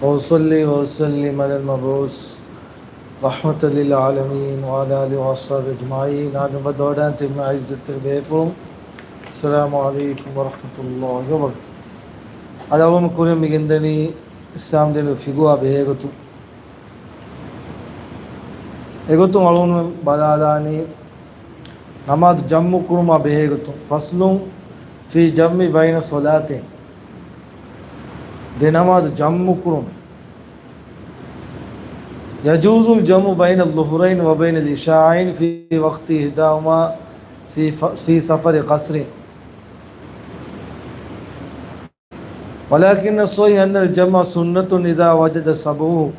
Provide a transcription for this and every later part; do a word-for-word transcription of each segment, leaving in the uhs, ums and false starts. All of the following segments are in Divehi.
وأصلي وأسلم على المبعوث رحمة للعالمين وعلى آله وأصحابه أجمعين. އާދެ، ބައްދަވަޑާން ތިބި އިއްޒަތްތެރި ބޭފުޅުން، السلام عليكم ورحمة الله وبركاته. އަދި އަޅުގަނޑު ކުރިން މި ގެންދަނީ އިސްލާމް ދީނުގެ ފިގުއާ ބެހޭގޮތުން. އެގޮތުން އަޅުގަނޑު ބަލާލާނީ ނަމާދު ޖަމްޢު ކުރުމާ ބެހޭގޮތުން. فصل في الجمع بين الصلاتين. ދެ ނަމާދު ޖަމްޢު ކުރުން. يجوز الجمع بين الظهرين وبين العشاءين في وقت إحداهما في ف-، في سفر قصر. ولكن الصحيح أن الجمع سنة إذا وجد سببه،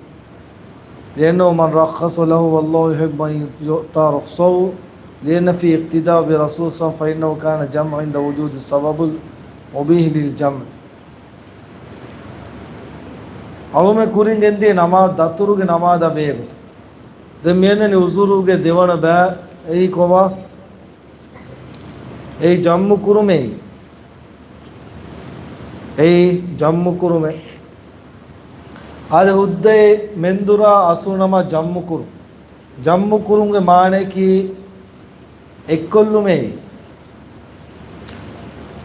لأنه من رخص له والله يحب أن يؤتى رخصه، لأن فيه اقتداء برسول صلى الله عليه وسلم، فإنه كان جمع عند وجود السبب المبيح للجمع. އަޅުމެ ކުރިން ގެންދިޔަ ނަމާދު ދަތުރުގެ ނަމާދާ ބެހޭގޮތުން. ދެން މިއަންނަނީ އުޒުރުގެ ދެވަނަ ބައި. އެއީ ކޮބާ؟ އެއީ ޖަމްޢު ކުރުމޭ. އެއީ ޖަމްޢު ކުރުމޭ. އާދެ، ހުއްދައެއް މެންދުރާ އަސުރު ނަމާ ޖަމްޢު ކުރުން. ޖަމްޢު ކުރުމުގެ މާނައަކީ އެއްކޮށްލުމޭ.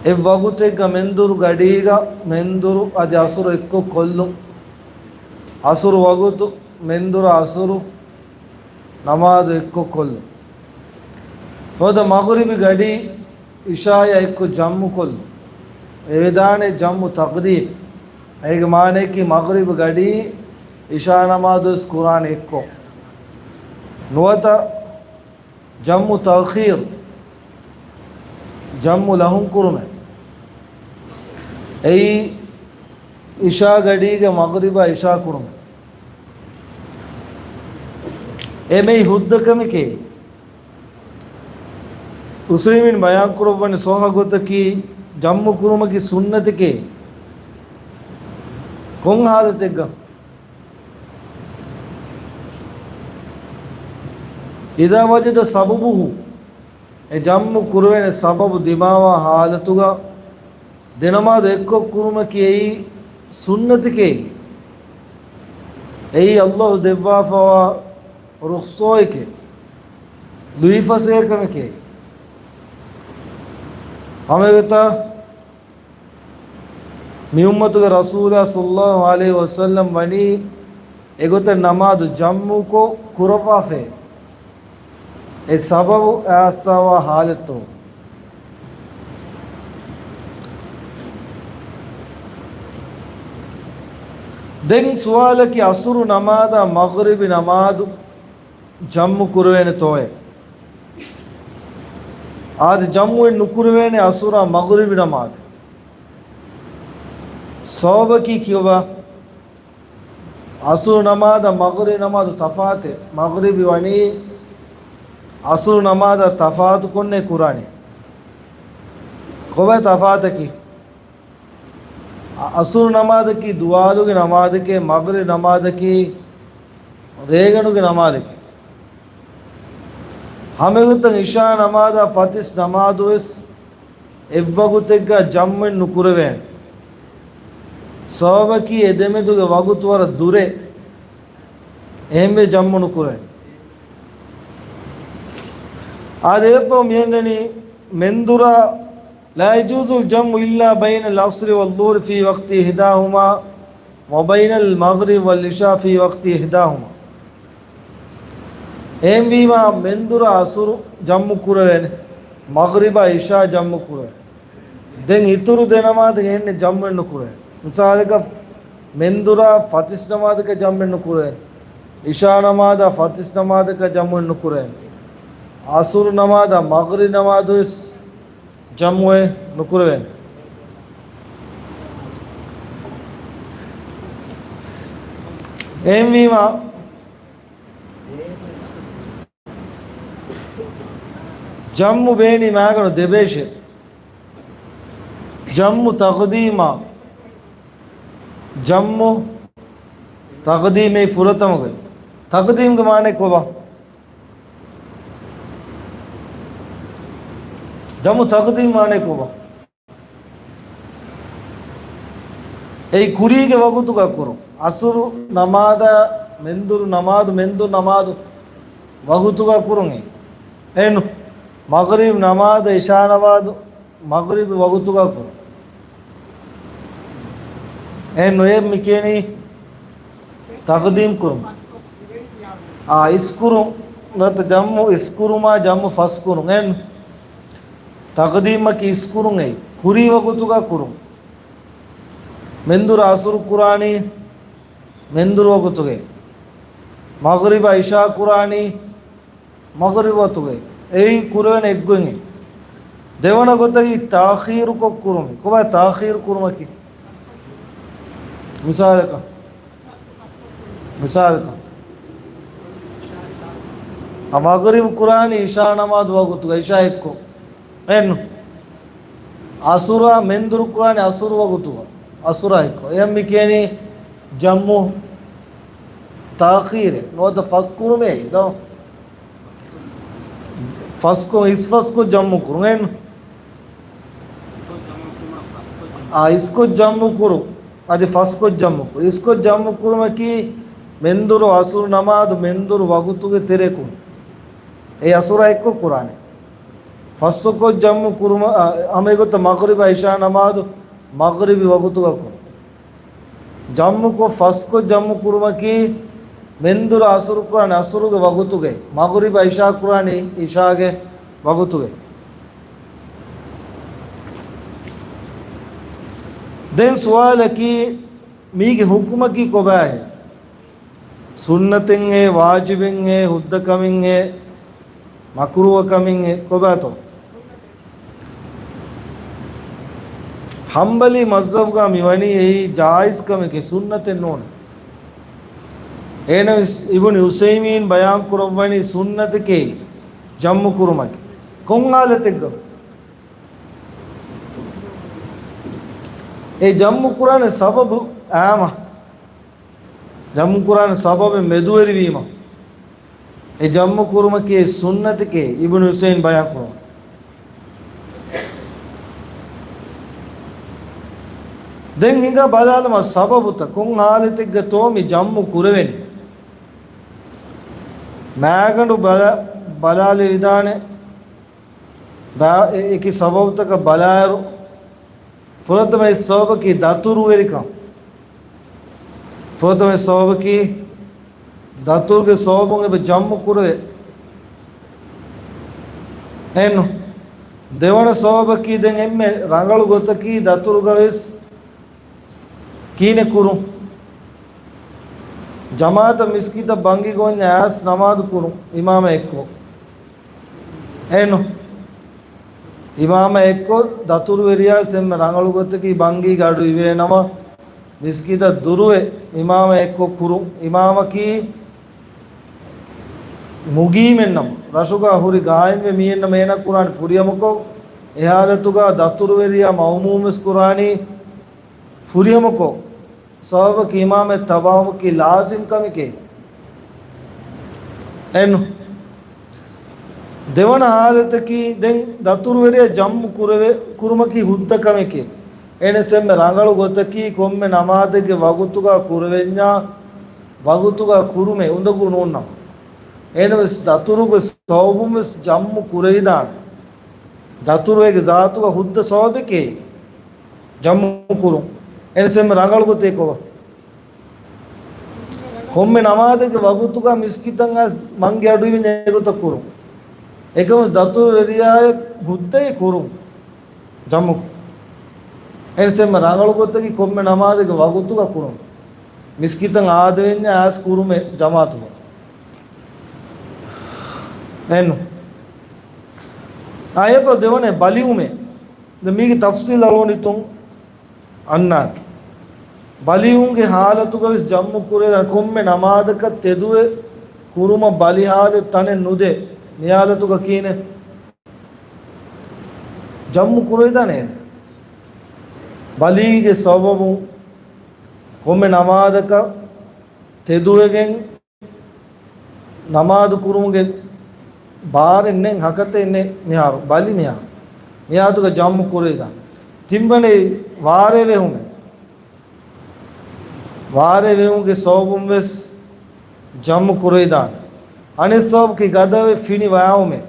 އެއްވަގުތެއްގަ މެންދުރު ގަޑީގަ މެންދުރު އަދި އަސުރު އެއްކޮށް ކޮށްލުން. އަސުރު ވަގުތު މެންދުރާ އަސުރު ނަމާދު އެއްކޮށް ކޮށްލުން. ނުވަތަ މަޣްރިބި ގަޑީ އިޝާއާ އެއްކޮށް ޖަމްޢު ކޮށްލުން. އެވެދާނެ ޖަމްޢު ތަޤްދީމް. އޭގެ މާނައަކީ މަޣްރިބު ގަޑީ އިޝާ ނަމާދުވެސް ކުރާނެ އެއްކޮށް. ނުވަތަ ޖަމްޢު ތައުޚީރު، ޖަމްޢު ލަހުން ކުރުމެއް. އެއީ އިޝާ ގަޑީގެ މަޣްރިބާ އިޝާ ކުރުމެއް. އެ މެއި ހުއްދަ ކަމެކޭ. އުސައިމީން ބަޔާން ކުރައްވަނީ ޞައްޙަ ގޮތަކީ ޖަމްޢު ކުރުމަކީ ސުންނަތެކޭ. ކޮން ހާލަތެއްގަ؟ إذا وجد سببه، އެ ޖަމްޢު ކުރެވޭނެ ސަބަބު ދިމާވާ ހާލަތުގަ ދެނަމާދު އެއްކޮށް ކުރުމަކީ އެއީ ސުންނަތެކޭ. އެއީ ﷲ ދެއްވާފަވާ ރުޚްޞައެކޭ، ލުއިފަސޭހަކަމެކޭ. ހަމައެގޮތަށް މި އުއްމަތުގެ ރަސޫލާ ޞައްލައްލާހު ޢަލައިހި ވަސައްލަމް ވަނީ އެގޮތަށް ނަމާދު ޖަމްޢުކޮށް ކުރައްވާފައޭ. އެ ސަބަބު އައްސަވާ ހާލަތު. ދެން ސުވާލަކީ، އަސުރު ނަމާދާ މަޣްރިބި ނަމާދު ޖަމްޢު ކުރެވޭނެތޯއޭ؟ އާދެ، ޖަމްޢު ނުކުރެވޭނެ އަސުރާ މަޣްރިބި ނަމާދު. ސަބަބަކީ ކިޔަވާ. އަސުރު ނަމާދާ މަޣްރިބި ނަމާދު ތަފާތެއް. މަޣްރިބި ވަނީ އަސުރު ނަމާދާ ތަފާތު ކޮށްނޭ ކުރާނީ. ކޮބާ ތަފާތަކީ؟ އަ-، އަސުރު ނަމާދަކީ ދުވާލުގެ ނަމާދެކޭ، މަޣްރިބް ނަމާދަކީ ރޭގަނޑުގެ ނަމާދެކޭ. ހަމައެގޮތަށް އިޝާ ނަމާދާ ފަތިސް ނަމާދުވެސް އެއްވަގުތެއްގަ ޖަމްޢެއް ނުކުރެވޭނެ. ސަބަބަކީ އެ ދެމެދުގެ ވަގުތު ވަރަށް ދުރޭ. އެހެންވެ ޖަމްޢު ނުކުރޭ. އާދެ، އެއަށްފަހު މިއަންނަނީ މެންދުރާ، لا يجوز الجمع إلا بين العصر والظهر في وقت إحداهما وبين المغرب والعشاء في وقت إحداهما. އެހެންވީމާ، މެންދުރާ އަސުރު ޖަމްޢު ކުރެވޭނެ، މަޣްރިބާ އިޝާ ޖަމްޢު ކުރެވޭނެ. ދެން އިތުރު ދެ ނަމާދަކަށް އެހެންނެއް ޖަމްޢެއް ނުކުރޭ. މިސާލަކަށް، މެންދުރާ ފަތިސް ނަމާދަކަށް ޖަމްޢެއް ނުކުރޭ. އިޝާ ނަމާދާ ފަތިސް ނަމާދަކަށް ޖަމްޢެއް ނުކުރޭ. އަސުރު ނަމާދާ މަޣްރިބް ނަމާދުވެސް ޖަމްޢެއް ނުކުރެވޭނެ. އެހެންވީމާ، ޖަމްޢު ބޭނީ މާގަނޑު ދެބޭށޭ. ޖަމްޢު ތަޤްދީމާ، ޖަމްޢު ތަޤްދީމޭ ފުރަތަމަގޮތް. ތަޤްދީމްގެ މާނައަކީ ކޮބާ؟ ޖަމްޢު ތަޤްދީމް މާނައަކީ ކޮބާ؟ އެއީ ކުރީގެ ވަގުތުގަ ކުރުން. އަސުރު ނަމާދާ މެންދުރު ނަމާދު، މެންދުރު ނަމާދު ވަގުތުގަ ކުރުން އެއް. އެން މަޣްރިބް ނަމާދަ އިޝާ ނަމާދު މަޣްރިބް ވަގުތުގަ ކުރުން. އެން ނުޔެއް މިކޭނީ ތަޤްދީމް ކުރުން. އާ، އިސްކުރުން. ނުވަތަ ޖަމްޢު އިސްކުރުމާ ޖަމްޢު ފަސްކުރުން. އެން ތަޤްދީމަކީ އިސްކުރުން އެއް. ކުރީ ވަގުތުގަ ކުރުން. މެންދުރު އަސުރު ކުރާނީ، މެންދުރު ވަގުތުގެ. މަޣްރިބަ އިޝާ ކުރާނީ، މަޣްރިބު ވަގުތުގެ. އެއީ ކުރެވެން އެއްގޮތް. ދެވަނަ ގޮތަކީ ތާޚީރުކޮށް ކުރުން. ކޮބާ ތާޚީރު ކުރުމަކީ؟ މިސާލަކަށް. މިސާލަކަށް. އަ، މަޣްރިބު ކުރާނީ އިޝާ ނަމާދު ވަގުތުގަ، އިޝާ އެއްކޮށް. އެން. އަސުރާ މެންދުރު ކުރާނީ އަސުރު ވަގުތުގަ. އަސުރާ އެއްކޮށް. އެޔަށް މި ކިޔަނީ ޖަމްޢު ތާޚީރެއް. ނުވަތަ ފަސްކުރުމޭ ދޯ. ފަސްކޮށް، އިސްފަސްކޮށް ޖަމްޢު ކުރުން. އެން. އާ، އިސްކޮށް ޖަމްޢު ކުރުން. އަދި ފަސްކޮށް ޖަމްޢު ކުރުން. އިސްކޮށް ޖަމްޢު ކުރުމަކީ މެންދުރު އަސުރު ނަމާދު މެންދުރު ވަގުތުގެ ތެރޭ ކުރުން. އެ އަސުރާ އެއްކޮށް ކުރާނެ. ފަސްކޮށް ޖަމްޢު ކުރުމަ، އަ، ހަމަ އެގޮތަށް މަޣްރިބާ އިޝާ ނަމާދު މަޣްރިބި ވަގުތުގަ ކުރުން. ޖަމްޢުކޮށް، ފަސްކޮށް ޖަމްޢު ކުރުމަކީ، މެންދުރު އަސުރު ކުރާނީ އަސުރުގެ ވަގުތުގައި، މަޣްރިބަށް އިޝާ ކުރާނީ އިޝާގެ ވަގުތުގައި. ދެން ސުވާލަކީ، މީގެ ޙުކުމަކީ ކޮބާހޭ؟ ސުންނަތެއްހޭ، ވާޖިބެއްހޭ، ހުއްދަކަމެއްހޭ، މަކުރުހަކަމެއްހޭ، ކޮބާތޯ؟ ޙަންބަލީ މަޒްހަބުގަ މިވަނީ އެއީ ޖާއިޒްކަމެކޭ، ސުންނަތެއް ނޫން. އެހެނަސް އިބްނު ޢުސައިމީން ބަޔާން ކުރައްވަނީ ސުންނަތެކޭ ޖަމްޢު ކުރުމަކީ. ކޮން ޙާލަތެއްގަ؟ އެ ޖަމްޢު ކުރާނެ ސަބަބު އާމަ. ޖަމްޢު ކުރާނެ ސަބަބެއް މެދުވެރިވީމަ، އެ ޖަމްޢު ކުރުމަކީ ސުންނަތެކޭ އިބްނު ޢުސައިމީން ބަޔާން ކުރައްވަނީ. ދެން ހިނގާ ބަލާލަމާ ސަބަބުތައް ކޮން ޙާލަތެއްގަތޯ މި ޖަމްޢު ކުރެވެނީ. މާގަނޑު ބަލާ، ބަލާލެވިދާނެ. ބާ، އެ، އެކި ސަބަބުތަކަށް ބަލާއިރު، ފުރަތަމަ ސަބަބަކީ ދަތުރުވެރިކަން. ފުރަތަމަ ސަބަބަކީ ދަތުރުގެ ސަބަބުން އެބަ ޖަމްޢު ކުރެވޭ. އެން. ދެވަނަ ސަބަބަކީ ދެން އެންމެ ރަނގަޅު ގޮތަކީ ދަތުރުގަ ވެސް ކީނެ ކުރުން. ޖަމާޢަތަށް މިސްކިތަށް ބަންގި ގޮވަންޏާ އައިސް ނަމާދު ކުރުން އިމާމާ އެއްކޮށް. އެން. އިމާމާ އެއްކޮށް ދަތުރުވެރިޔާ އެންމެ ރަނގަޅު ގޮތަކީ ބަންގީގަ އަޑު އިވޭ ނަމަ، މިސްކިތަށް ދުރުވެ އިމާމާ އެއްކޮށް ކުރުން. އިމާމަކީ މުގީމެއްނަމަ، ރަށުގަ ހުރި ގާއިމްވެ މީހެއްނަމަ އޭނަ ކުރާނީ ފުރިހަމަކޮށް، އެ ޙާލަތުގަ ދަތުރުވެރިޔާ މައުމޫމްވެސް ކުރާނީ ފުރިހަމަކޮށް. ސަބަބަކީ އިމާމެއް ތަބާވުމަކީ ލާޒިމް ކަމެކޭ. އެން. ދެވަނަ ޙާލަތަކީ ދެން ދަތުރުވެރިޔާ ޖަމްޢު ކުރެވޭ، ކުރުމަކީ ހުއްދަ ކަމެކޭ. އެނެސް އެންމެ ރަނގަޅު ގޮތަކީ ކޮންމެ ނަމާދެއްގެ ވަގުތުގަ ކުރެވެންޏާ ވަގުތުގަ ކުރުމޭ އުނދަގޫ ނޫންނަމަ. އެނެސް ދަތުރުގެ ސަބަބުންވެސް ޖަމްޢު ކުރެވިދާނެ. ދަތުރުގެ ޒާތުގަ ހުއްދަ ސަބަބެކޭ ޖަމްޢު ކުރުން. އެނެސް އެންމެ ރަނގަޅު ގޮތޭ ކޮބާ؟ ކޮންމެ ނަމާދެއްގެ ވަގުތުގަ މިސްކިތަށް އައިސް ބަންގި އަޑުއިވިންޏާ އެގޮތަށް ކުރުން. އެކަމަކު ދަތުރުވެރިޔާއެއް ހުއްދައެއް ކުރުން. ޖަމްޢު. އެންސެންމެ ރަނގަޅު ގޮތަކީ ކޮންމެ ނަމާދެއްގެ ވަގުތުގަ ކުރުން. މިސްކިތަށް އާދެވެންޏާ އައިސް ކުރުމޭ ޖަމާޢަތުގަ. އެން. އާޔަތު ދެވަނަ ބަލިވުމޭ. ދެ މީގެ ތަފްސީލް އަޅުގަނޑު އަންނާނެ. ބަލިވުމުގެ ޙާލަތުގަވެސް ޖަމްޢު ކުރެވޭ ކޮންމެ ނަމާދަކަށް ތެދުވެ ކުރުމަށް ބަލި ޙާލަތް ތަނެއް ނުދޭ. މި ޙާލަތުގަ ކީނެ ޖަމްޢު ކުރެވިދާނެ. ބަލީގެ ސަބަބުން ކޮންމެ ނަމާދަކަށް ތެދުވެގެން ނަމާދު ކުރުމުގެ ބާރެއް ނެތް، ހަކަތެއް ނެތް މިހާރު، ބަލި މިހާރު. މި ޙާލަތުގަ ޖަމްޢު ކުރެވިދާނެ. ތިންވަނަ ވާރޭ ވެހުމެއް. ވާރޭ ވެވުމުގެ ސަބަބުން ވެސް ޖަމްޢު ކުރެވިދާނެ. އަނެއް ސަބަބަކީ ގަދަވެ ފިނި ވާވުމެއް.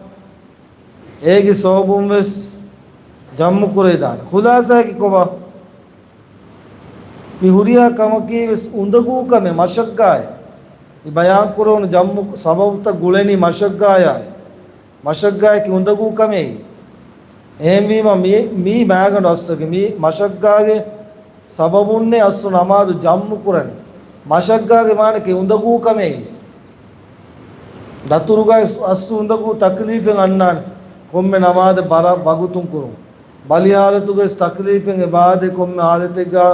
އޭގެ ސަބަބުން ވެސް ޖަމްޢު ކުރެވިދާނެ. ޚުލާޞާއަކީ ކޮބާ؟ މި ހުރިހާ ކަމަކީ ވެސް އުނދަގޫ ކަމެއް، މަޝައްޤާތް. މި ބަޔާން ކުރެވުނު ޖަމްޢު ސަބަބުތައް ގުޅެނީ މަޝައްޤާތާއި. މަޝައްޤާތަކީ އުނދަގޫ ކަމެއް. އެހެންވީމަ މި، މީ މާގަނޑު އަސްލަކީ މި މަޝައްޤާގެ ސަބަބުންނޭ އަސްލު ނަމާދު ޖަމްޢު ކުރަނީ. މަޝައްޤާގެ މާނައަކީ އުނދަގޫ ކަމެއް. ދަތުރުގައި އަސްލު އުނދަގޫ ތަކްލީފެއް އަންނާނެ ކޮންމެ ނަމާދެއް ބަރަށް ވަގުތުން ކުރުން. ބަލި ހާލަތުގައި ތަކްލީފެއް އެބައާދޭ ކޮންމެ ހާލަތެއްގަ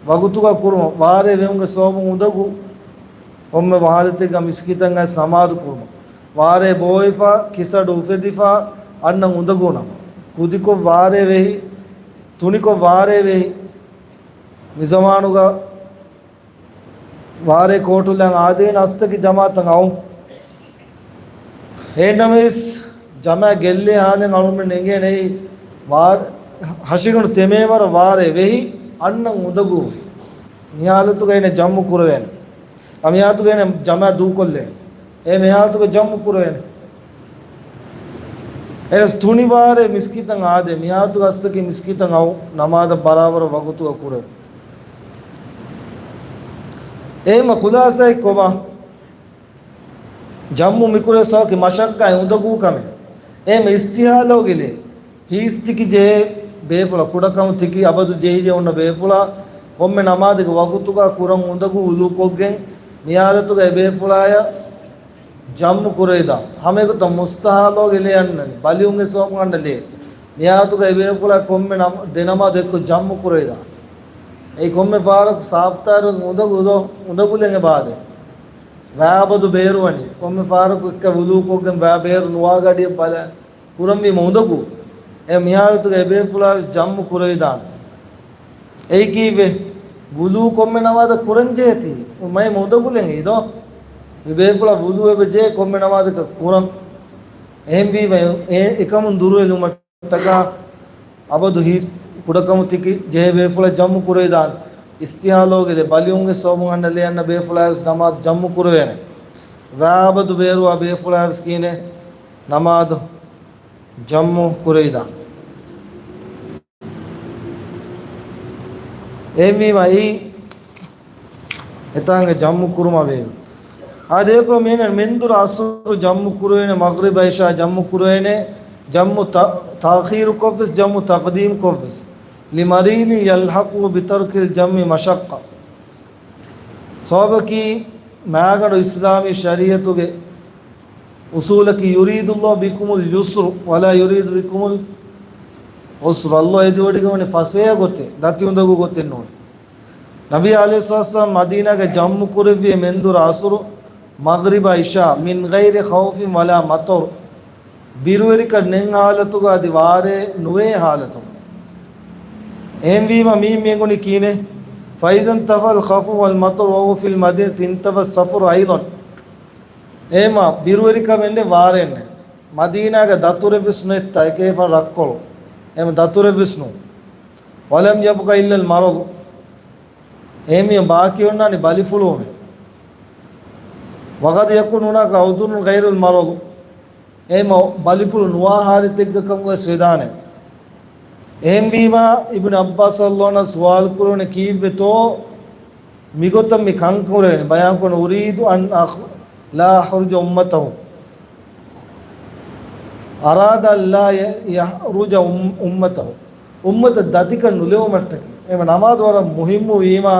ވަގުތުގަ ކުރުމަށް. ވާރޭ ވެވުމުގެ ސަބަބުން އުނދަގޫ ކޮންމެ ހާލަތެއްގަ މިސްކިތަށް އައިސް ނަމާދު ކުރުމަށް. ވާރޭ ބޯވެފަ، ކިސަޑު އުފެދިފަ، އަންނަ އުނދަގޫ ނަމަ. ކުދިކޮށް ވާރޭ ވެހި، ތުނިކޮށް ވާރޭ ވެހި. މި ޒަމާނުގަ ވާރޭ ކޯޓުލަން އާދޭން އަސްތަކި ޖަމާއަތަށް އައު. އެހެންނަމަވެސް، ޖަމާ ގެއްލޭ ހާލެއް އަޅުމެން އެނގޭނެ. ވާ، ހަށިގަނޑު ތެމޭވަރަށް ވާރޭ ވެހި، އަންނަ އުނދަގޫ. މި ހާލަތުގައި ޖަމްޢު ކުރެވޭނެ. އަ، މި ހާލަތުގައި ޖަމާ ދޫކޮށްލޭ. އެ މި ހާލަތުގައި ޖަމްޢު ކުރެވޭނެ. އެހެނަސް ތުނިވާރޭ މިސްކިތަށް އާދޭ، މި ހާލަތުގަ އަސްތަކީ މިސްކިތަށް އައު، ނަމާދަށް ބަރާބަރަށް ވަގުތުގަ ކުރޭ. އެހެންމަ ޚުލާޞާއަކީ ކޮބާ؟ ޖަމްޢު މިކުރޭ ސަބަބަކީ މަޝައްޤާތް އުނދަގޫ ކަމެއް. އެހެންމަ އިސްތިހާލަ އޮގެލޭ. ހީސް ތިކި ޖެހޭ ބޭފުޅާ، ކުޑަކަމު ތިކި އަބަދު ޖެހިޖެ އޮންނަ ބޭފުޅާ، ކޮންމެ ނަމާދެއްގެ ވަގުތުގަ ކުރަން އުނދަގޫ ވުޟޫ ކޮށްގެން، މި ހާލަތުގަ އެ ބޭފުޅާޔަށް ޖަމްޢު ކުރެވިދާނެ. ހަމައެގޮތަށް މުސްތަޙާޟް އޮގެލޭ އަންނަނީ. ބަލިވުމުގެ ސަބަބުން އަންނަ ލޭ. މި ހާލަތުގަ އެ ބޭފުޅާ ކޮންމެ ނަމ، ދެ ނަމާދު އެއްކޮށް ޖަމްޢު ކުރެވިދާނެ. އެއީ ކޮންމެ ފަހަރަކު ސާފުތާރު އުނދަގޫ، އުނދަގުލެން އެބައާދޭ. ވައި އަބަދު ބޭރުވަނީ. ކޮންމެ ފަހަރަކު އެއްކަ ވުޟޫ ކޮށްގެން ވައި ބޭރު ނުވާ ގަޑިއެއް ބަލަ ކުރަންވީމަ އުނދަގޫ. އެ މި ހާލަތުގަ އެ ބޭފުޅާ ވެސް ޖަމްޢު ކުރެވިދާނެ. އެއީ ކީއްވެ؟ ވުޟޫ ކޮންމެ ނަމާދަށް ކުރަން ޖެހޭތީ. މައި އުނދަގުލެން އެއީ ދޯ. މި ބޭފުޅާ ވުޟޫ އެބަ ޖެހޭ ކޮންމެ ނަމާދަކަށް ކުރަން. އެހެންވީމަ އެ، އެ، އެކަމުން ދުރުވެލުމަށް ޓަކާ އަބަދު ހީސް ކުޑަކަމު ތިކި ޖެހޭ ބޭފުޅަށް ޖަމްޢު ކުރެވިދާނެ. އިސްތިޙާޟާ އޮގެލޭ. ބަލިވުމުގެ ސަބަބުން އަންނަ ލޭ އަންނަ ބޭފުޅާ ވެސް ނަމާދު ޖަމްޢު ކުރެވޭނެ. ވައި އަބަދު ބޭރުވާ ބޭފުޅާ ވެސް ކިހިނެއް ނަމާދު ޖަމްޢު ކުރެވިދާނެ. އެހެންވީމަ އެއީ އެތާނގެ ޖަމްޢު ކުރުމާ ބެހޭ. އާދެ، އެކަމަކު މިހެން މެންދުރު އަސުރު ޖަމްޢު ކުރެވޭނެ، މަޣްރިބް އިޝާ ޖަމްޢު ކުރެވޭނެ، ޖަމްޢު ތަ، ތައުޚީރު ކޮށްވެސް، ޖަމްޢު ތަޤްދީމް ކޮށްވެސް. لمريض يلحقه بترك الجمع مشقة. ސަބަބަކީ މާގަނޑު އިސްލާމީ ޝަރީޢަތުގެ އުޞޫލަކީ، يريد الله بكم اليسر ولا يريد بكم العسر. ﷲ އެދިވޮޑިގެން ވަނީ ފަސޭހަ ގޮތެއް، ދަތި އުނދަގޫ ގޮތެއް ނޫން. ނަބީ ޢަލައިހިއްސަލާތު ވައްސަލާމް މަދީނާގަ ޖަމްޢު ކުރެއްވި މެންދުރު އަސުރު، މަޣްރިބާ އިޝާ، من غير خوف ولا مطر. ބިރުވެރިކަން ނެތް ހާލަތުގަ އަދި ވާރޭ ނުވޭ ހާލަތު. އެހެންވީމަ މީ މިއެނގުނީ ކިހިނެއް؟ فإذا انتفى الخوف والمطر وهو في المدينة انتفى السفر أيضا. އެހެމަ ބިރުވެރިކަމެއް ނެތް، ވާރޭ ނެތް. މަދީނާގަ ދަތުރެއް ވެސް ނެތް، އެކޭ ފަ ރައްކޮޅު. އެހެމަ ދަތުރެއް ވެސް ނޫން. ولم يبق إلا المرض. އެހެންވީމަ ބާކީ އޮންނާނީ ބަލިފުޅުވުމޭ. وقد يكون هناك عذر غير المرض. އެހެމަ ބަލިފުޅު ނުވާ ހާލަތެއްގަ ކަމުގައި ވެސް ވެދާނެ. އެހެންވީމަ އިބްނު ޢައްބާސް ރަޟިޔަﷲ ޢަންހު ސުވާލު ކުރުވަނީ ކީއްވެތޯ މިގޮތަށް މި ކަން ކުރެވެނީ؟ ބަޔާންކުރަނީ، أريد أن أخ، لا أحرج أمته. أراد أن لا يحرج أم، أمته. އުއްމަތަށް ދަތިކަން ނުލެވުމަށްޓަކައި. އެހެމަ ނަމާދު ވަރަށް މުހިއްމު ވީމަ،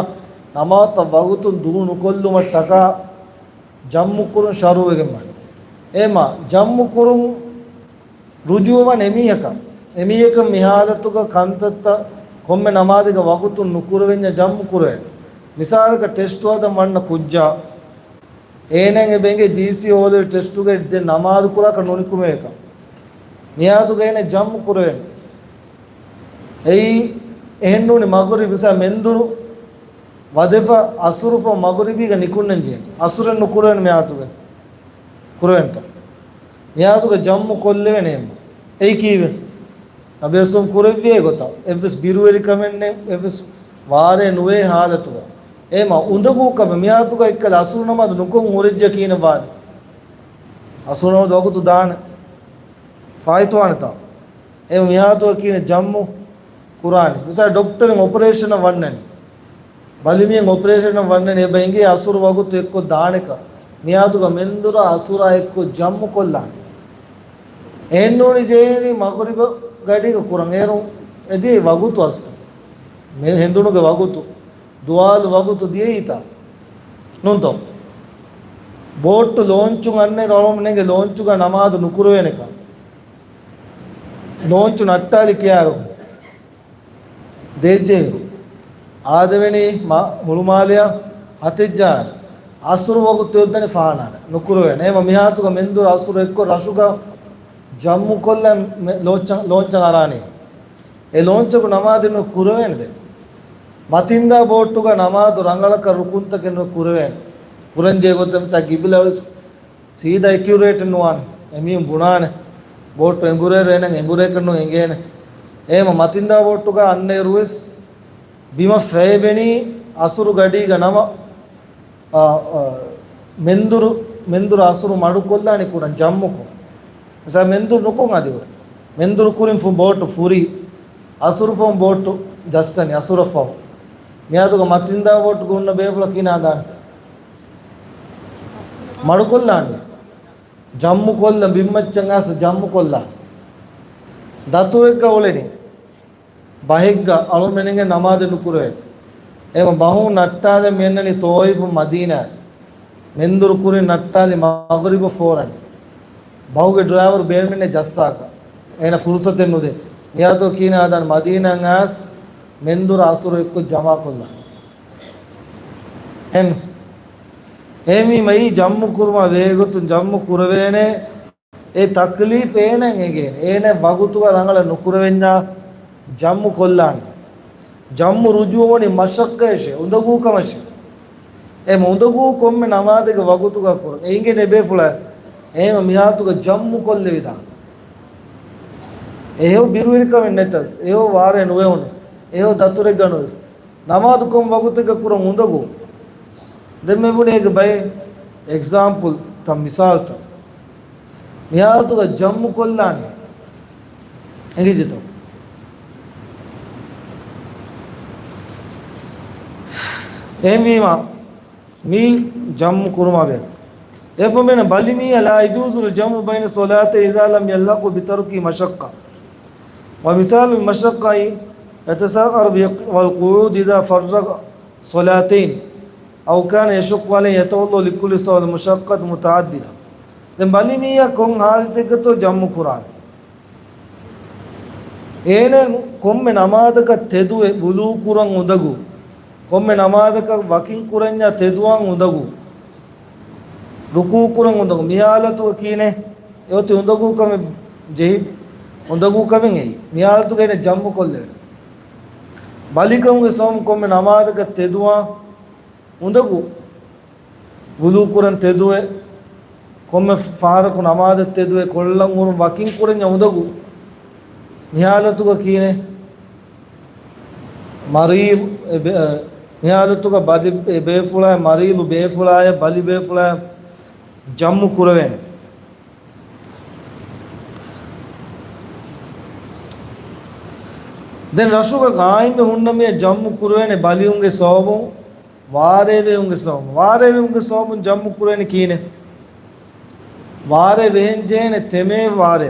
ނަމާދުތައް ވަގުތުން ދޫ ނުކޮށްލުމަށްޓަކާ ޖަމްޢު ކުރުން ޝަރުޢުވެގެން ވަނީ. އެހެމަ ޖަމްޢު ކުރުން ރުޖޫޢަ ވަން އެމީހަކަށް. އެމީހަކަށް މި ހާލަތުގަ ކަންތައްތައް ކޮންމެ ނަމާދެއްގަ ވަގުތުން ނުކުރެވެންޏާ ޖަމްޢު ކުރެވޭނެ. މިސާލަކަށް ޓެސްޓު ހަދަން ވަންނަ ކުއްޖާ، އޭނައަށް އެބަ އެނގޭ ޖީސީ އޯލެވެލް ޓެސްޓުގައި ދެން ނަމާދު ކުރާކަށް ނުނިކުމޭކަން. މިހާލަތުގައި އޭނަ ޖަމްޢު ކުރެވޭނެ. އެއީ އެހެންނޫނީ މަޣްރިބް މިސާ މެންދުރު ވަދެފަ އަސުރު ފަހު މަޣްރިބީގަ ނިކުންނަން ޖެހޭނެ. އަސުރެއް ނުކުރެވޭނެ މިހާލަތުގައި. ކުރެވެންތަ؟ މިހާލަތުގަ ޖަމްޢު ކޮށްލެވޭނެ އެއްމަ. އެއީ ކީއްވެ؟ ނަބީ އަސްލުމް ކުރެއްވި އެގޮތަށް. އެއްވެސް ބިރުވެރިކަމެއް ނެތް، އެއްވެސް ވާރޭ ނުވޭ ހާލަތުގަ. އެމަ އުނދަގޫ ކަމެއް. މިހާތުގަ އެއްކަލަ އަސުރު ނަމާދު ނުކޮށް ހުރެއްޖެ ކީނެއް ވާނެ. އަސުރު ނަމާދު ވަގުތު ދާނެ. ފާއިތުވާނެތާ. އެމަ މިހާތުގަ ކީނެ ޖަމްމު ކުރާނެ. މިސާ ޑޮކްޓަރެއް އޮޕަރޭޝަނަށް ވަންނަނީ. ބަލިމީހެއް އޮޕަރޭޝަނަށް ވަންނަނީ އެބަ އިނގޭ އަސުރު ވަގުތު އެއްކޮށް ދާނެކަ. މިހާތުގަ މެންދުރާ އަސުރާ އެއްކޮށް ޖަމްމު ކޮށްލާނެ. އެހެންނޫނީ ޖެހޭނީ މަޣުރިބަ ގަޑީގަ ކުރަން. އޭރު އެދި ވަގުތު އަސް. މި ހެނދުނުގެ ވަގުތު. ދުވާލު ވަގުތު ދިޔައީތަ؟ ނޫންތޯ؟ ބޯޓު ލޯންޗު އަންނަ ރަޅުމު ނެގެ ލޯންޗުގަ ނަމާދު ނުކުރެވޭނެކަ. ލޯންޗު ނައްޓާލި ކިޔާރު. ދޭއްޖެއިރު. އާދެވެނީ މަ-، ހުޅުމާލެއަށް ހަތެއްޖާ. އަސުރު ވަގުތު އޮއްދަނީ ފާނާނެ. ނުކުރެވޭނެ. އެމަ މިހާތުގަ މެންދުރު އަސުރު އެއްކޮށް ރަށުގަ ޖަމްމު ކޮށްލަން މެ-، ލޯންޗަށް، ލޯންޗަށް އަރާނީ. އެ ލޯންޗަކު ނަމާދެއް ނުކުރެވޭނެ ދެން. މަތިންދާ ބޯޓުގަ ނަމާދު ރަނގަޅަކަށް ރުކުންތަކެއް ނުކުރެވޭނެ. ކުރަންޖެހޭ ގޮތަށް މިސާ ގިބިލަ ވެސް ސީދާ އެކިއުރޭޓެއް ނުވާނެ. އެމީހުން ބުނާނެ. ބޯޓު އެނބުރޭ ރޭނެން އެނބުރޭކަށް ނު އެނގޭނެ. އޭމަ މަތިންދާ ބޯޓުގަ އަންނައިރު ވެސް ބިމަށް ފޭބެނީ އަސުރު ގަޑީގަ ނަމަ، އާ، އާ، މެންދުރު، މެންދުރު އަސުރު މަޑުކޮށްލާނީ ކުރަން ޖަމްމުކޮށް. މިސާ މެންދުރު ނުކޮށް އަދި ވުރެ. މެންދުރު ކުރިން ފު-، ބޯޓު ފުރި. އަސުރު ފަހުން ބޯޓު ޖައްސަނީ އަސުރަށް ފަހު. މިއަދުގަ މަތިންދާ ބޯޓުގަ ހުންނަ ބޭފުޅަކީ ނާދާނެ. މަޑުކޮށްލާނީ. ޖަމްމު ކޮށްލަން ބިންމައްޗަށް އައިސް ޖަމްމު ކޮށްލާ. ދަތުރެއްގަ އުޅެނީ. ބަހެއްގަ އަޅުމެންގެ ނަމާދެއް ނުކުރެވޭ. އެމަ ބަހުން ނައްޓާލެ މިއަންނަނީ ތޯއިފު މަދީނާ. މެންދުރު ކުރިން ނައްޓާލި މަޣްރިބަށް ފޯރަން. ބަހުގެ ޑްރައިވަރު ބޭނުމެއްނެ ޖައްސާކަށް. އޭނަ ފުރުސަތެއް ނުދޭ. މިއަދު ކީނާ ދާން މަދީނާ އައިސް މެންދުރު އަސުރު އެއްކޮށް ޖަމާކޮށްލާ. އެން. އެހެންވީމަ އެއީ ޖަމްމު ކުރުމާ ވޭގޮތުން ޖަމްމު ކުރެވޭނެ. އެ ތަކްލީފް އޭނައަށް އެނގޭނެ. އޭނަ ވަގުތުގަ ރަނގަޅަށް ނުކުރެވެންޏާ ޖަމްމު ކޮށްލާނެ. ޖަމްމު ރުޖޫޢަވަނީ މަޝައްޤައަށޭ، އުނދަގޫ ކަމަށޭ. އެ އުނދަގޫ ކޮންމެ ނަމާދެއްގެ ވަގުތުގަ ކުރަން. އެ އިނގޭނެ ބޭފުޅާ. އެހެމަ މިހާތުގަ ޖަމްމު ކޮށްލެވިދާނެ. އެހެޔޮ ބިރުވެރިކަމެއް ނެތަސް، އެހެޔޮ ވާރޭ ނުވެވުނަސް، އެހެޔޮ ދަތުރެއްގަ ނުވެސް. ނަމާދު ކޮން ވަގުތެއްގަ ކުރަން އުނދަގޫ؟ ދެން މި ބުނޭ އޭގެ ބައެއް އެގްޒާމްޕުލްތައް، މިސާލުތައް. މިހާލަތުގަ ޖަމްމު ކޮށްލާނީ. އެނގިއްޖެތޯ؟ އެހެންވީމަ، މީ ޖަމްމު ކުރުމާ ބެހޭ. އެއަށް ބަލި މީހާ لا يجوز الجمع بين الصلاتين إذا لم يلحقه بتركه مشقة. ومثال المشقة يتساءل والقعود إذا فرق صلاتين أو كان يشق عليه يتوضأ لكل صلاة، مشقة متعددة. ދެން ބަލި މީހާ ކޮން ހާލަތެއްގަތޯ ޖަމްމު ކުރާނެ؟ އޭނަ ކޮންމެ ނަމާދަކަށް ތެދުވެ ވުޟޫ ކުރަން އުނދަގޫ. ކޮންމެ ނަމާދަކަށް ވަކިން ކުރަންޏާ ތެދުވާން އުނދަގޫ. ރުކޫ ކުރަން އުނދަގޫ. މި ހާލަތުގަ ކީނެ އެއޮތީ އުނދަގޫ ކަމެއް ޖެހި، އުނދަގޫ ކަމެއް އެއީ. މި ހާލަތުގަ އޭނަ ޖަމްމު ކޮށްލެވޭ. ބަލިކަމުގެ ސަބަބުން ކޮންމެ ނަމާދަކަށް ތެދުވާން އުނދަގޫ. ވުޟޫ ކުރަން ތެދުވެ، ކޮންމެ ފަހަރަކު ނަމާދަށް ތެދުވެ، ކޮށްލަން ހުރުން ވަކިން ކުރަންޏާ އުނދަގޫ. މި ހާލަތުގަ ކީނެ މަރީޟު، އެ ބޭ-، އެ، މި ހާލަތުގަ ބަލި، އެ ބޭފުޅާ، މަރީޟު ބޭފުޅާޔަށް، ބަލި ބޭފުޅާޔަށް ޖަމްމު ކުރެވޭނެ. ދެން ރަށުގަ ގާއިމްވެ ހުންނަ މީހާ ޖަމްމު ކުރެވޭނެ ބަލިއުންގެ ސަބަބުން، ވާރޭ ވެހުމުގެ ސަބަބުން. ވާރޭ ވެހުމުގެ ސަބަބުން ޖަމްމު ކުރެވޭނެ ކީނެ؟ ވާރޭ ވެހެން ޖެހޭނެ ތެމޭ ވާރޭ.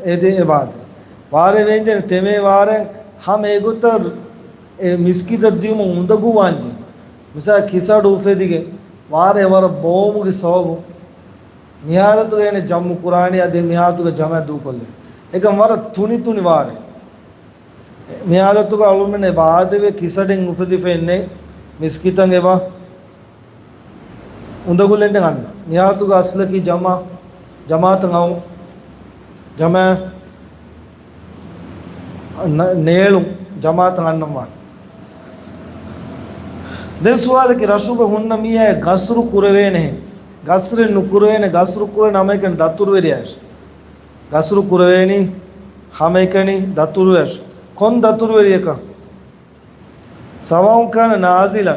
އެދެ އެބާދެ. ވާރޭ ވެހެން ޖެހޭނެ ތެމޭ ވާރޭ ހަމަ އެގޮތަށް އެ މިސްކިތަށް ދިޔުމުން އުނދަގޫ ވާންޖެހޭ. މިސާ ކިސަޑު އުފެދިގެން ވާރޭ ވަރަށް ބޯމުގެ ސަބަބުން. މި ހާލަތުގަ އޭނަ ޖަމްމު ކުރާނީ އަދި މި ހާލަތުގަ ޖަމާ ދޫކޮށްލެވޭ. އެކަން ވަރަށް ތުނި ތުނި ވާރޭ. މި ހާލަތުގަ އަޅުމެން އެބަ އާދެވޭ ކިސަޑެއް އުފެދިފައެއްނެތް މިސްކިތަށް އެބަ އުނދަގުލެއްނެތް އަންނަ. މި ހާލަތުގަ އަސްލަކީ ޖަމާ، ޖަމާތަށް އައު، ޖަމާ ނ-، ނޭޅުން ޖަމާތަށް އަންނަން ވާނެ. ދެން ސުވާލަކީ ރަށުގަ ހުންނަ މީހާ ގަސްރު ކުރެވޭނެހެން. ގަސްރެއް ނުކުރެވޭނެ، ގަސްރު ކުރެވޭނެ ހަމައެކަނި ދަތުރުވެރިޔާއަށް. ގަސްރު ކުރެވޭނީ ހަމައެކަނި ދަތުރުވެރިޔާއަށް. ކޮން ދަތުރުވެރިޔަކަށް؟ سواء كان نازلا،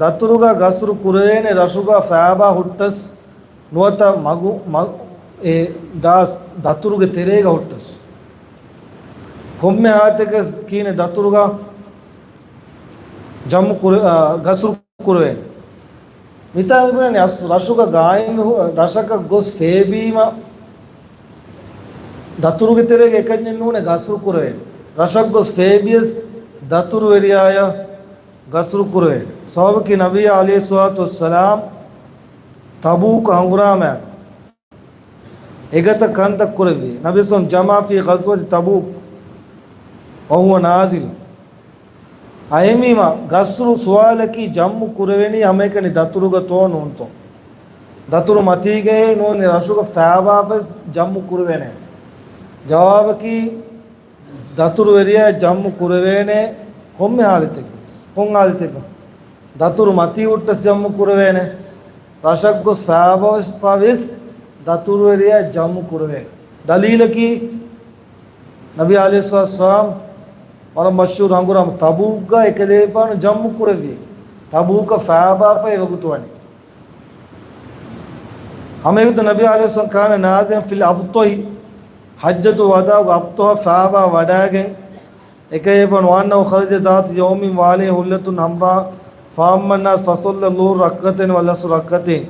ދަތުރުގަ ގަސްރު ކުރެވޭނެ ރަށުގަ ފާބާ ހުއްޓަސް ނުވަތަ މަގު، މަ-، އެ ދާސް ދަތުރުގެ ތެރޭގަ ހުއްޓަސް. ކޮންމެ ހާލަތެއްގަ ކީނެ ދަތުރުގަ ޖަމްމު ކުރެ-، އާ، ގަސްރު ކުރެވޭނެ. މިތާ މިބުނަނީ އަސް ރަށުގަ ގާއިމް ހު-، ރަށަކަށް ގޮސް ފޭބީމަ ދަތުރުގެ ތެރޭގަ އެކަންޏެއް ނޫނެ ގަސްރު ކުރެވޭނެ. ރަށަށް ގޮސް ފޭބިޔަސް ދަތުރުވެރިޔާޔަށް ގަސްރު ކުރެވޭނެ. ސަބަބަކީ ނަބިއްޔާ ޢަލައިހިއްސަލާތު ވައްސަލާމް ތަބޫކު ހަނގުރާމައިން އެގަތަ ކަންތައް ކުރެއްވި. ނަބިއްޔާ ޖަމަޢަ ފީ ޣަޒްވަތި ތަބޫކް ވަހުވަ ނާޒިލު. އަހެންވީމަ، ގަސްރު ސުވާލަކީ ޖަމްމު ކުރެވެނީ ހަމައެކަނި ދަތުރުގަތޯ ނޫންތޯ؟ ދަތުރު މަތީގައޭ ނޫނީ ރަށުގަ ފާބާފަސް ޖަމްމު ކުރެވޭނެ؟ ޖަވާބަކީ، ދަތުރުވެރިޔާ ޖަމްމު ކުރެވޭނެ ކޮންމެ ހާލަތެއް، ކޮން ހާލަތެއްގަ؟ ދަތުރު މަތީ ހުއްޓަސް ޖަމްމު ކުރެވޭނެ. ރަށަށް ގޮސް ފާބާފަވެސް ދަތުރުވެރިޔާ ޖަމްމު ކުރެވޭނެ. ދަލީލަކީ، ނަބީ ޢަލައިހިއްސަލާމް ވަރަށް މަޝްހޫރު ހަނގުރާމަ ތަބޫކްގަ އެކަލޭފާނު ޖަމްމު ކުރެއްވި. ތަބޫކަށް ފާބާފަ އެ ވަގުތު ވަނީ. ހަމައެގޮތަށް ނަބީ ޢަލައިހިއްސަލާމް ކާނަ ނާޒިލަން ފިލް އަބްޠަޙި، ޙައްޖަތުލް ވަދާޢުގެ އަބްޠަޙަށް ފާބާ ވަޑައިގެން، އެކަލޭފާނު ވައަންނަހު ޚަރަޖަ ޛާތަ ޔައުމިން ވަޢަލައިހި ޙުއްލަތުން ޙަމްރާ ފައައްމަ ނާސް ފަޞައްލަ އައްޟުހުރަ ރަކްޢަތައިން ވަލްޢަޞްރަ ރަކްޢަތައިން.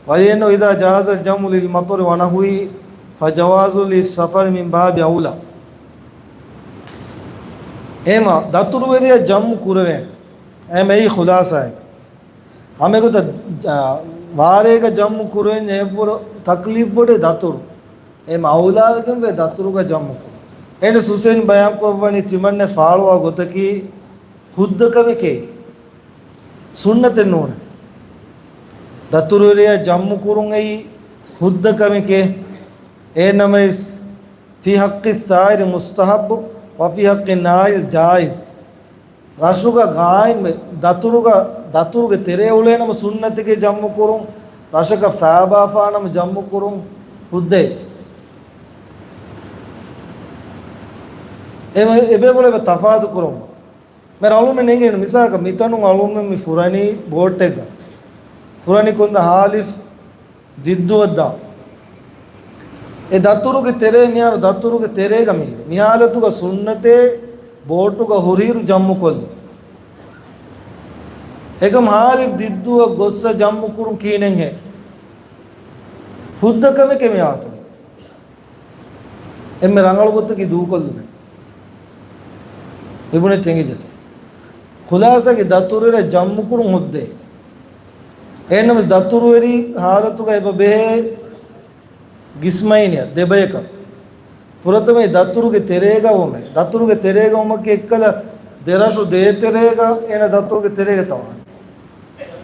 ވަލިއަންނަހު އިޛާ ޖާޒަ ޖަމްޢު ލިލް މަޠަރި ވަނަޙްވިހި ފަޖަވާޒުހު ލިއްސަފަރި މިން ބާބި އައުލާ. އެހެމަ ދަތުރުވެރިޔާ ޖަމްޢު ކުރެވޭނެ. އެހެމަ އެއީ ޚުލާޞާއެއް. ހަމައެގޮތަށް، އާ، ވާރޭގަ ޖަމްޢު ކުރެވެންޏާ އެއްވުރެ ތަކްލީފް ބޮޑޭ ދަތުރު. އެހެމަ އައުލާވެގެންވޭ ދަތުރުގަ ޖަމްޢު ކުރުން. އެހެން ޙުސައިން ބަޔާންކުރައްވަނީ ތިމަންނަ ފާޅުވާ ގޮތަކީ ހުއްދަ ކަމެކޭ. ސުންނަތެއް ނޫނޭ. ދަތުރުވެރިޔާ ޖަމްޢު ކުރުން އެއީ ހުއްދަ ކަމެކޭ. އެހެންނަމަވެސް، ފީ ޙައްޤިއްސާއިރި މުސްތަޙައްބު ވަ ފީ ޙައްޤިން ނާއިލް ޖާއިޒް. ރަށުގަ ގާއިމް ދަތުރުގަ، ދަތުރުގެ ތެރޭ އުޅޭނަމަ ސުންނަތެކޭ ޖަމްޢު ކުރުން، ރަށަކަށް ފާބާފާނަމަ ޖަމްޢު ކުރުން ހުއްދައެއް. އެ، އެބޭފުޅެއް ތަފާތު ކުރުން. މި އަޅުމެން އެނގޭނެ މިސާލަކަށް މިތަނުން އަޅުމެން މި ފުރަނީ ބޯޓެއްގަ. ފުރަނީ ކޮންދާ ހާލިފް ދިއްދުވައްދާ. އެ ދަތުރުގެ ތެރޭ މިހާރު ދަތުރުގެ ތެރޭގަ މީ. މިހާލަތުގަ ސުންނަތޭ ބޯޓުގަ ހުރިއިރު ޖަމްޢު ކޮށްލުން. އެކަމް ހާލިފް ދިއްދުވަށް ގޮއްސަ ޖަމްޢު ކުރުން ކީނެއްހޭ؟ ހުއްދަ ކަމެކޭ މިހާލަތު. އެންމެ ރަނގަޅު ގޮތަކީ ދޫކޮށްލުމޭ. އިބުނެ ތެނގިޖެތެ. ޚުލާޞާގެ ދަތުރުވެރިޔާ ޖަމްޢު ކުރުން ހުއްދައޭ. އެހެންނަމަވެސް ދަތުރުވެރި ހާލަތުގަ އެބަ ބެހޭ ގިސްމައިން ދެބަޔަކަށް. ފުރަތަމަ ދަތުރުގެ ތެރޭގަ ވުމޭ. ދަތުރުގެ ތެރޭގަ ވުމަކީ އެއްކަލަ ދެރަށު ދޭތެރޭގަ އޭނަ ދަތުރުގެ ތެރޭގަ ތަވާނެ.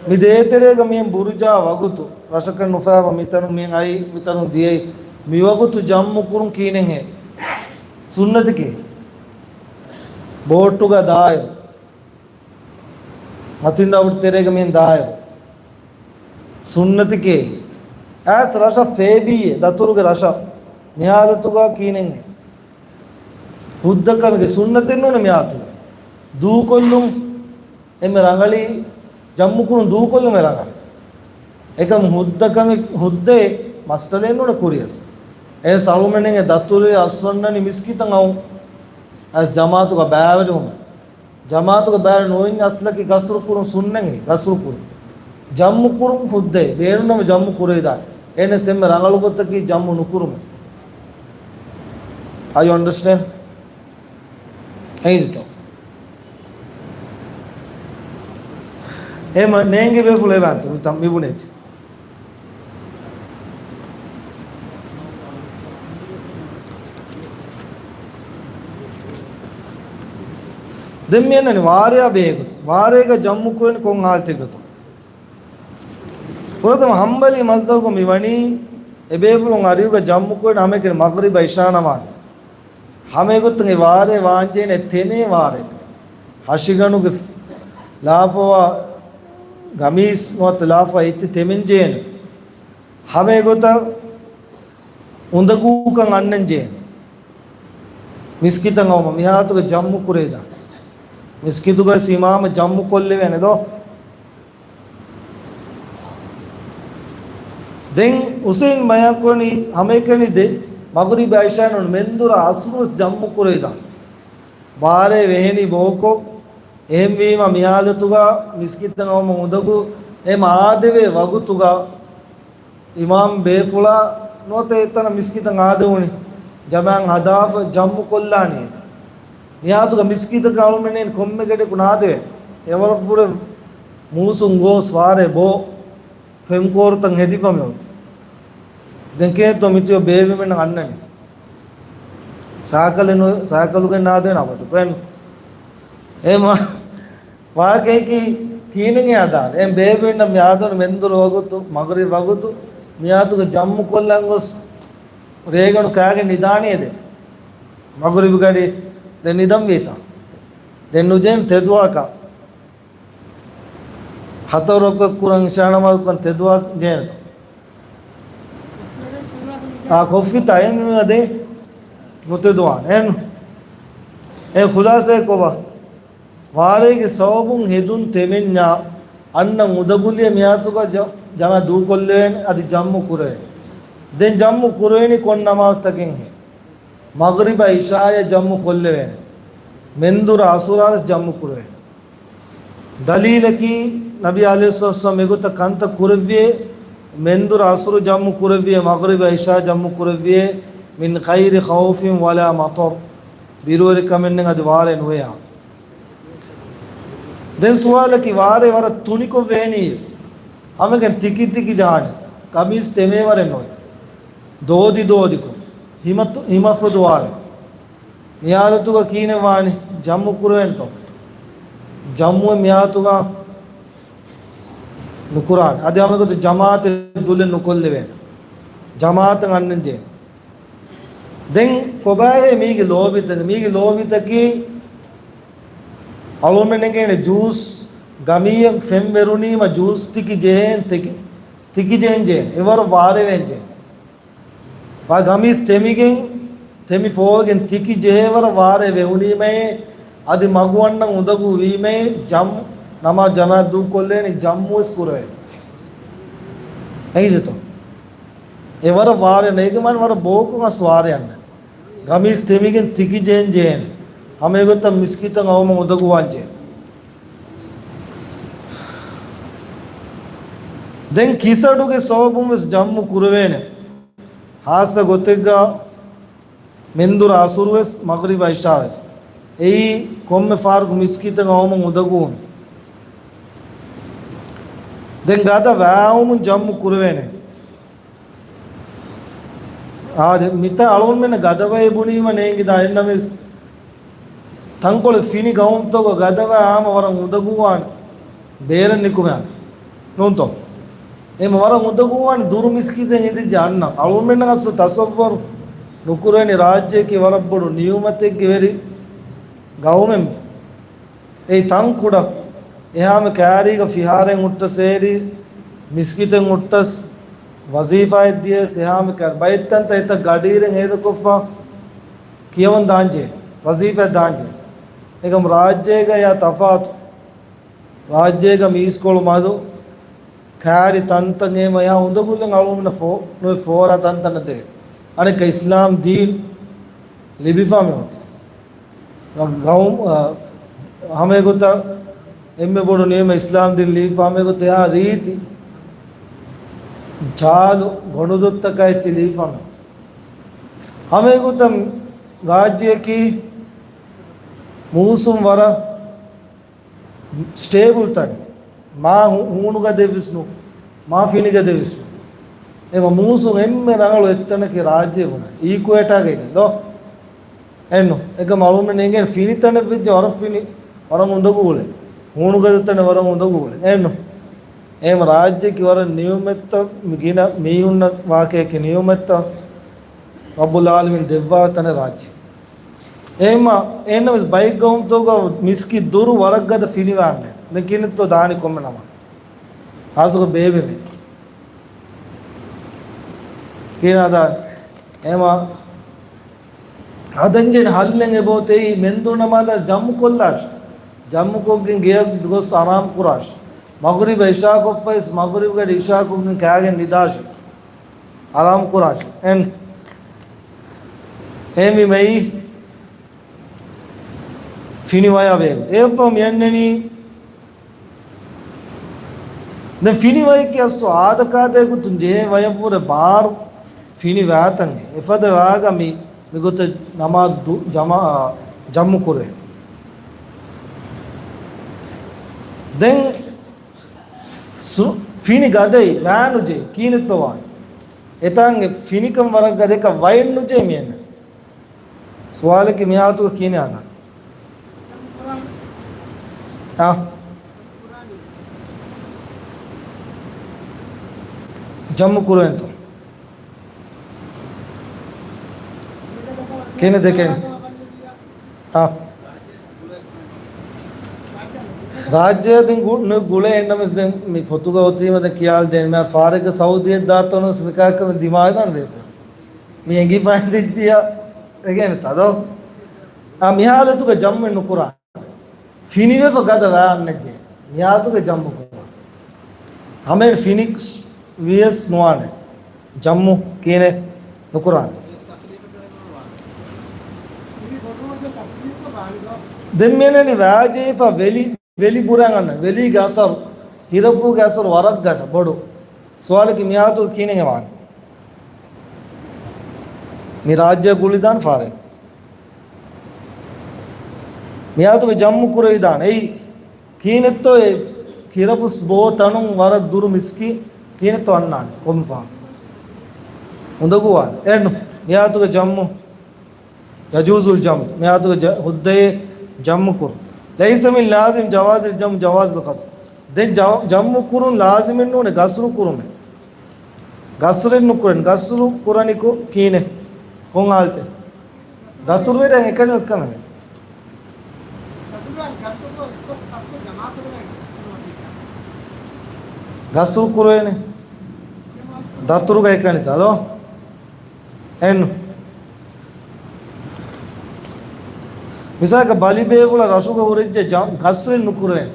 މި ދޭތެރޭގަ މިހެން ބުރުޖާ ވަގުތު ރަށަކަށް ނުފާވާ މިތަނުން މިހެން އައި މިތަނުން ދިޔައީ މިވަގުތު ޖަމްޢު ކުރުން ކީނެއްހޭ؟ ސުންނަތެކޭ. ބޯޓުގަ ދާއިރު. މަތިން ދާބުޓު ތެރޭގަ މިހެން ދާއިރު. ސުންނަތެކޭ. އައިސް ރަށަށް ފޭބީއޭ ދަތުރުގެ ރަށަށް. މިހާލަތުގަ ކީނެއްހޭ؟ ހުއްދަ ކަމެކޭ ސުންނަތެއް ނޫނޭ މިހާލަތުގަ. ދޫކޮށްލުން އެންމެ ރަނގަޅީ ޖަމްޢު ކުރުން ދޫކޮށްލުމޭ ރަނގަޅީ. އެކަމް ހުއްދަ ކަމެއް ހުއްދައެއް މައްސަލައެއް ނޫނޭ ކުރިޔަސް. އެހެން ސަޅުމެނެއްގެ ދަތުރުވެރި އަސްވަންނަނީ މިސްކިތަށް އައުން. އައިސް ޖަމާޢަތުގަ ބައިވެރިވުމެއް. ޖަމާޢަތުގަ ބައިވެރި ނުވިން އަސްލަކީ ގަސްރު ކުރުން ސުންނަތެއް ގަސްރު ކުރުން. ޖަމްޢު ކުރުން ހުއްދައެއް. ބޭނުންނަމަ ޖަމްޢު ކުރެވިދާނެ. އެހެނަސް އެންމެ ރަނގަޅު ގޮތަކީ ޖަމްޢު ނުކުރުމޭ. އައި އަންޑަސްޓޭންޑް؟ އެހިތޯ؟ އެހެމަ ނޭނގި ބޭފުޅެއް ވާންތަ މި ތަން މި ބުނޭތި. ދެން މިއަންނަނީ ވާރޭއާ ބެހޭ ގޮތުން. ވާރޭގަ ޖަމްޢު ކުރަނީ ކޮން ހާލަތެއް ގޮތުން؟ ފުރަތަމަ ޙަންބަލީ މަޒްހަބުގަ މި ވަނީ އެބޭފުޅުން އަރިހުގަ ޖަމްޢު ކުރަނީ ހަމައެކަނި މަޣްރިބާ ޢިޝާ ނަމާދު. ހަމައެގޮތުން އެ ވާރޭ ވާންޖޭނެ ތެމޭ ވާރޭ. ހަށިގަނޑުގެ ލާފަވާ ގަމީސް ނުވަތަ ލާފަ އެތި ތެމެންޖޭނެ. ހަމައެގޮތަށް އުނދަގޫކަން އަންނަންޖޭނެ. މިސްކިތަށް އައުމަށް މިހާތުގަ ޖަމްޢު ކުރެވިދާނެ. މިސްކިތުގަ އިމާމަށް ޖަމްޢު ކޮށްލެވޭނެ ދޯ؟ ދެން ހުސެއިން ބަޔާންކުރަނީ ހަމައެކަނި ދެ މަޣުރިބާ އިޝާ ނޫން މެންދުރާ އަސުރުވެސް ޖަމްޢު ކުރެވިދާނެ. ބާރޭ ވެހެނީ ބޯކޮށް، އެހެންވީމަ މި ހާލަތުގަ މިސްކިތަށް އައުމަށް އުނދަގޫ އެ އާދެވޭ ވަގުތުގަ އިމާމް ބޭފުޅާ ނުވަތަ އެތަނަށް މިސްކިތަށް އާދެވުނީ ޖަމާޢަތް ހަދާފަ ޖަމްޢު ކޮށްލާނީ. މިހާތުގަ މިސްކިތަކަށް އަޅުމެން ކޮންމެ ގަޑިއަކު ނާދެވޭ. އެވަރަށްވުރެ މޫސުން ގޯސް ވާރޭ ބޯ ފެންކޯރުތައް ހެދިފަ މިއޮތީ. ދެން ކޭތޯ މިތިޔޯ ބޭބެމެން އަންނަނީ. ސާކަލެއް ނު-، ސާކަލުގެ ނާދޭން އަބަދު ޕެން. އެ މަ-، ވާގޭކީ ކީނެގެ އަދާ. އެ ބޭބެންނަށް މި އާދަނު މެންދުރު ވަގުތު، މަޣްރިބް ވަގުތު، މިއާތުގެ ޖަމްޢު ކޮށްލަން ގޮސް، ރޭގަނޑު ކާގެން ނިދާނީ އެދެ. މަޣްރިބް ގަޑި ދެން ނިދަން ވީތަ؟ ދެން ނުޖެން ތެދުވާކަށް. ހަތަރު ރަކުޢަތް ކުރަން އިޝާ ނަމާދު ކަން ތެދުވާ ޖޭނެތަ؟ އާ، ކޮށްފިތާ އެން އަދެ ނުތެދުވާނެ. އެން، އެ ޚުލާސައެއް ކޮބާ؟ ވާރޭގެ ސަބަބުން ހެދުން ތެމެންޏާ އަންނަ އުނދަގުލިއެއް މިއާތުގަ ޖަ-، ޖަމާ ދޫކޮށްލެވޭނެ، އަދި ޖަމްޢު ކުރެވޭނެ. ދެން ޖަމްޢު ކުރެވޭނީ ކޮން ނަމާދުތަކެއްހޭ؟ މަޣްރިބާ އިޝާޔާ ޖަމްޢު ކޮށްލެވޭނެ. މެންދުރާ އަސުރާ ވެސް ޖަމްޢު ކުރެވޭނެ. ދަލީލަކީ، ނަބީ ޢަލައިހިއްސަލާތު ވައްސަލާމް އެގޮތަށް ކަންތައް ކުރެއްވިއޭ، މެންދުރާ އަސުރު ޖަމްޢު ކުރެއްވިއޭ، މަޣްރިބާ އިޝާ ޖަމްޢު ކުރެއްވިއޭ، مِنْ غَيْرِ خَوْفٍ وَلَا مَطَرٍ، ބިރުވެރިކަމެއް ނެތް އަދި ވާރޭ ނުވެޔާ. ދެން ސުވާލަކީ، ވާރޭ ވަރަށް ތުނިކޮށް ވެހެނީ، ހަމަގެން ތިކި ތިކި ޖާނެ، ޤަމީސް ތެމޭވަރެއް ނުވޭ. ދޯދި ދޯދިކޮށް، ހިމަ ތު-، ހިމަފުދު ވާރޭ. މި ހާލަތުގަ ކީނެއް ވާނީ؟ ޖަމްޢު ކުރެވޭނެތޯ؟ ޖަމްޢު މި ހާލަތުގަ ނުކުރާނެ. އަދި ހަމަގޮތަށް ޖަމާޢަތެއް ދުލެއް ނުކޮށްލެވޭނެ. ޖަމާޢަތަށް އަންނަން ޖެހޭ. ދެން ކޮބާހޭ މީގެ ލޯބިތަކެއް؟ މީގެ ލޯބިތަކީ އަޅުމެން އެނގޭނެ ޖޫސް ގަމީއަށް ފެންވެރުނީމަ ޖޫސް ތިކި ޖެހޭން، ތިކި، ތިކި ޖެހެން ޖެހޭން. އެވަރަށް ވާރޭވެން ޖެހޭން. ވާ ގަމީސް ތެމިގެން، ތެމި ފޯވެގެން ތިކި ޖެހޭވަރަށް ވާރޭ ވެހުނީމައޭ، އަދި މަގު އަންނަން އުނދަގޫ ވީމައޭ، ޖަމް، ނަމާ ޖަމާޢަތް ދޫކޮށްލޭނީ، ޖަމްޢުވެސް ކުރެވޭނެ. އެހިތޯ؟ އެވަރަށް ވާރޭ ނޭގެ މާނަ ވަރަށް ބޯކޮށް އަސް ވާރޭ އަންނަ. ގަމީސް ތެމިގެން ތިކި ޖެހެން ޖެހޭނެ. ހަމައެގޮތަށް މިސްކިތަށް އައުމަށް އުނދަގޫވާން ޖެހޭ. ދެން ކިސަޑުގެ ސަބަބުން ވެސް ޖަމްޢު ކުރެވޭނެ. ހާއްސަ ގޮތެއްގަ މެންދުރާ އަސުރުވެސް، މަޣްރިބާ އިޝާވެސް. އެއީ ކޮންމެ ފަހަރަކު މިސްކިތަށް އައުމުން އުނދަގޫވުން. ދެން ގަދަ ވާއުމުން ޖަމްޢު ކުރެވޭނެ. އާދެ، މިތާ އަޅުގަނޑުމެންނަށް ގަދަވައޭ ބުނީމަ ނޭނގިދާ އެންނަމެސް، ތަންކޮޅެއް ފިނި ގައުމުތަކުގަ ގަދަވާ އާމަ ވަރަށް އުނދަގޫވާނެ. ބޭރަށް ނިކުމެ އާދެ. ނޫންތޯ؟ އެމަ ވަރަށް އުނދަގޫވާނެ ދުރު މިސްކިތެއް އިނދިއްޖެ އަންނަ. އަޅުގަނޑުމެންނަށް އަސްލު ތަޞައްވަރު ނުކުރެވެނީ ރާއްޖެއަކީ ވަރަށް ބޮޑު ނިޢުމަތެއްގެ ވެރި ގައުމެއް. އެއީ ތަން ކުޑަ. އެހާމެ ކާރީގަ ފިހާރައެއް ހުއްޓަސް އޭރި، މިސްކިތެއް ހުއްޓަސް، ވަޒީފާއެއް ދިޔަސް އެހާމެ ކާރި. ބައެއް ތަންތަން އެތައް ގަޑިއިރެއް ހޭދަކޮށްފަ ކިޔަވަން ދާންޖެހޭ. ވަޒީފާއެއް ދާންޖެހޭ. އެކަމު ރާއްޖޭގަ އެއާ ތަފާތު. ރާއްޖޭގަ މީސްކޮޅު މަދު ކާރި ތަންތަން އެހެމަ އެހާ އުނދަގުލެއް އަޅުގަނޑުމެންނަށް ފޯ-، ނުވެ ފޯރާ ތަންތަނަށް ދެވޭ. އަނެއްކާ އިސްލާމް ދީން ލިބިފާ މިއޮތީ. ގައުމް، އަ، ހަމައެގޮތަށް އެންމެ ބޮޑު ނިޢުމަތް އިސްލާމް ދީން ލިބިފާ ހަމައެގޮތަށް އެހާ ރީތި ޗާލު ގޮނޑުދޮށްތަކާ އެއްޗެއް ލިބިފާ މިއޮތީ. ހަމައެގޮތަށް ރާއްޖެއަކީ މޫސުން ވަރަށް ސްޓޭބަލް ތަނެއް. މާ ހޫ-، ހޫނުގަދައެއްވެސް ނޫން. މާ ފިނިގަދައެއްވެސް ނޫން. އެމަ މޫސުން އެންމެ ރަނގަޅު އެއްތަނަކީ ރާއްޖެ ބުނާ. އީކުއޭޓާގައި ދޯ. އެންނު. އެކަމް އަޅުމެން އެނގޭނެ ފިނި ތަނެއް ވެއްޖެ ވަރަށް ފިނި، ވަރަށް އުނދަގޫ އުޅެ. ހޫނުގަދަ ތަނެއް ވަރަށް އުނދަގޫ އުޅެ. އެންނު. އެމަ ރާއްޖެއަކީ ވަރަށް ނިޢުމަތްތައް މި ގިނަ މީހުންނަށް ވާކައެކެއް ނިޢުމަތްތައް ރައްބުލް އާލަމީން ދެއްވާ ތަނެއް ރާއްޖެ. އެހެމަ، އެހެންނަމަވެސް ބައެއް ގައުމުތަކުގަ މިސްކިތް ދުރު ވަރަށް ގަދަ ފިނިވާންނެ. ދެން ކިހިނެއްތޯ ދާނީ ކޮންމެ ނަމާ. ޚާއްޞަކޮށް ބޭބެމެން. ކިހިނެއް ދާ. އެހެމަ، ހަދަންޖެހޭ ހައްލެއް އެބައޮތޭ މެންދުރު ނަމާދާ ޖަމްޢު ކޮށްލާށި. ޖަމްޢު ކޮށްގެން ގެޔަށް ގޮސް އަރާމް ކުރާށި. މަޣުރިބަށް އިޝާ ކޮށްފައިސް މަޣުރިބްގަޑި އިޝާ ކޮށްގެން ކާގެން ނިދާށި. ހަރާމް ކުރާށޭ. އެން. އެހެންވީމައި ފިނި ވަޔާ ބޭރު. އެއަށްފަހު މި އަންނަނީ، ދެން ފިނި ވަޔަކީ އަސްލު އާދަކާދައިގެ ގޮތުން ޖެހޭ ވަޔަށްވުރެ ބާރު ފިނި ވާތަން. އެފަދަ ވާގަ މި، މިގޮތަށް ނަމާދު ދު-، ޖަމާ-، ޖަމްއު ކުރޭ. ދެން ސު-، ފިނި ގަދައި ވާނުޖެ ކީނެއްތޯ ވާނެ؟ އެތާނގެ ފިނިކަން ވަރަށް ގަދަ އެކަ ވައެއް ނުޖެ މިއެން. ސުވާލަކީ މިހާތުގަ ކީނެ އަންނަ. އާ. ޖަމްއު ކުރައެންތޯ؟ ކޭނެ ދެކެން. އާ. ރާއްޖެ ދެން ގު-، ނު-، ގުޅޭ އެންނަމެސް ދެން މި ފޮތުގަ އޮތީމަ ދެން ކިޔާލަދޭން. މި ފާރެއްގަ ސައުދީއެއް ދާތޯނަސް މިކާކަމެ ދިމާވެދާން ދޭ. މި އެނގިފައި ދިއްޖިޔާ އެގޭނެ ތަދޯ. އާ، މި ހާލަތުގަ ޖަމްއެއް ނުކުރާނެ. ފިނިވެފަ ގަދަ ވާ އަންނައްޖެ. މިހާލަތުގަ ޖަމްއު ކުރާ. ހަމައިން ފިނިކްސް ވިޔަސް ނުވާނެ. ޖަމްއު ކީނެ ނުކުރާނެ. ދެން މިއަންނަނީ ވާޖެހިފަ ވެލި، ވެލި ބުރަން އަންނަ. ވެލީގެ އަސަރު، ހިރަފޫގެ އަސަރު ވަރަށް ގަދަ ބޮޑު. ސުވާލަކީ މިހާލަތު ކީނެ ވާނެ. މި ރާއްޖެ ގުޅިދާން ފާރެ. މިހާތުގެ ޖަމްއު ކުރެވިދާނެ. އެއީ ކީނެއްތޯ އެ ކިރަފުސް ބޯ ތަނުން ވަރަށް ދުރު މިސްކި ކީނެއްތޯ އަންނާނެ. ކޮންމެ ފާހަގަ އުނދަގޫވާނެ. އެއްނު. މިހާތުގެ ޖަމްއު ޔަޖޫޒުލް ޖަމްއު. މިހާތުގެ ޖަ-، ހުއްދައެއް ޖަމްއު ކުރުން. ލައިސަ މިން ލާޒިމް ޖަވާޒިލް ޖަމްއު ޖަވާޒުލް ޤަސްރު. ދެން ޖަ-، ޖަމްއު ކުރުން ލާޒިމެއް ނޫނެ ގަސްރު ކުރުމެއް. ގަސްރެއް ނުކުރަން. ގަސްރު ކުރަނިކޮށް ކީނެ؟ ކޮން ހާލަތެއް؟ ދަތުރުވެރި އެކަނި އޮތްކަމެއް. ގަސްރު ކުރޭނެ. ދަތުރުގަ އެކަނި ތަދޯ. އެން. މިސާލަކަށް ބަލި ބޭފުޅަށް ރަށުގަ ހުރެއްޖެ ޖަ-، ގަސްރެއް ނުކުރޭނެ.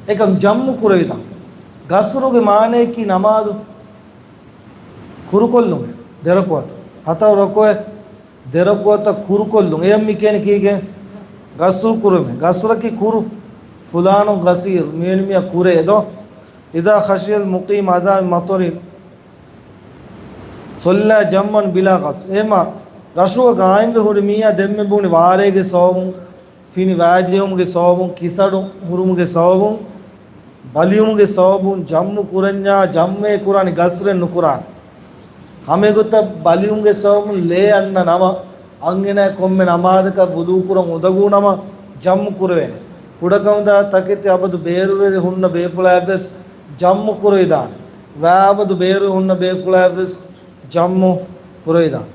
އެކަމް ޖަމްއު ކުރެވިދާނެ. ގަސްރުގެ މާނަޔަކީ ނަމާދު ކުރުކޮށްލުމެއް. ދެރަކުވަތަ. ހަތަރު ރަކުވެ ދެރަކުވަތަ ކުރުކޮށްލުން. އެޔަށް މި ކިޔަނީ ކީގެ؟ ގަސްރު ކުރުމެއް. ގަސްރަކީ ކުރު. ފުލާނު ގަސީރު. މިވެނި މިޔާ ކުރޭ ދޯ. އިޒާ ޚަޝިޔަލް މުޤީމް އަދާ މަތަރި ޞައްލާ ޖަމްޢަން ބިލާ ގަސްރި. އެހެމަ ރަށުގަ ގާއިމްވެ ހުރި މީހާ ދެންމެ ބުނި ވާރޭގެ ސަބަބުން، ފިނި ވާޖެހުމުގެ ސަބަބުން، ކިސަޑު ހުރުމުގެ ސަބަބުން، ބަލިވުމުގެ ސަބަބުން ޖަމްޢު ކުރަންޏާ ޖަމްޢެއް ކުރާނީ ގަސްރެއް ނުކުރާނެ. ހަމައެގޮތަށް ބަލިވުމުގެ ސަބަބުން ލޭ އަންނަ ނަމަ، އަންހެނާ ކޮންމެ ނަމާދަކަށް ވުޟޫ ކުރަން އުނދަގޫ ނަމަ، ޖަމްޢު ކުރެވޭނެ. ކުޑަކަމުދާ ތަކެތި އަބަދު ބޭރުވެރި ހުންނަ ބޭފުޅާއަށްވެސް ޖަމްޢު ކުރެވިދާނެ. ވާ އަބަދު ބޭރުވެރި ހުންނަ ބޭފުޅާއަށްވެސް ޖަމްޢު ކުރެވިދާނެ.